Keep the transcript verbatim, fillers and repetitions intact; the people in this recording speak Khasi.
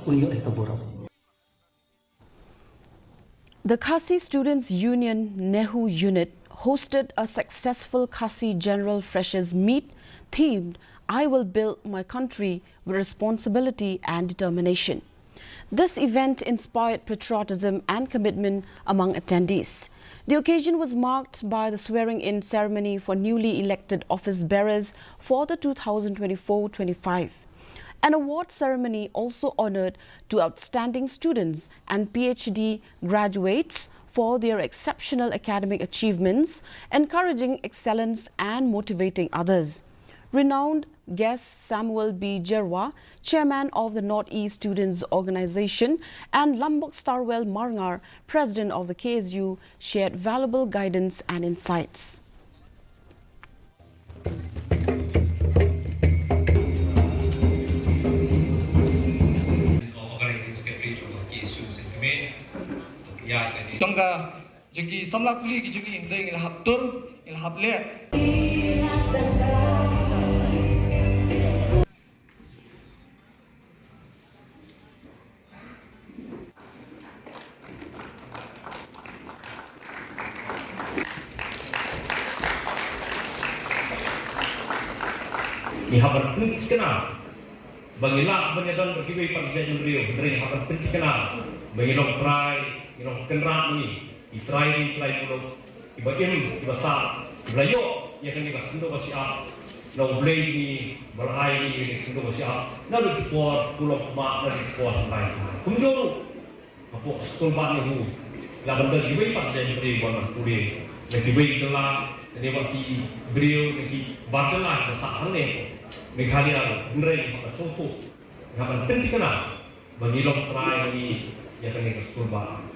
Un ïoh ïa ka burom. The Khasi Students Union NEHU unit hosted a successful Khasi General Freshers Meet themed "I will build my country with responsibility and determination." This event inspired patriotism and commitment among attendees. The occasion was marked by the swearing-in ceremony for newly elected office bearers for the two thousand twenty-four twenty-five. An award ceremony also honored two outstanding students and PhD graduates for their exceptional academic achievements, encouraging excellence and motivating others. Renowned guest Samuel B Jerwa, chairman of the Northeast Students Organization, and Lambok Starwell Marngar, president of the KSU, shared valuable guidance and insights. Organizing Secretary from the KSU Sengkemei. Tang ka jong ki samla pule ki jong ngi, hynrei ngi la hap tur, ngi la hap leh. Ngi hap ban pynthikna ba ngi lah ban ïadon bad kiwei pat ki jaitbynriew, hynrei ngi hap ban pynthikna ba ngi long trai, ngi long kynrad, ngi ki trai ri trai muluk, kiba im, kiba sah, kiba la ïoh ïa kane ka khyndew ka shyiap na U Blei, kiba la ai ïa kane ka khyndew ka shyiap naduh ki por kulom khmat, naduh ki por hynrei kumjuh ruh hapoh skul ba ngi hu la ban don kiwei pat ki briew ban pule na kiwei ki jylla, na kiwei ki briew, na ki bar jylla kiba sah hangne Meghalaya ruh, hynrei ha ka sngewthuh ngi hap ban pynthikna ba ngi long trai, ngi ïa kane ka skulbah.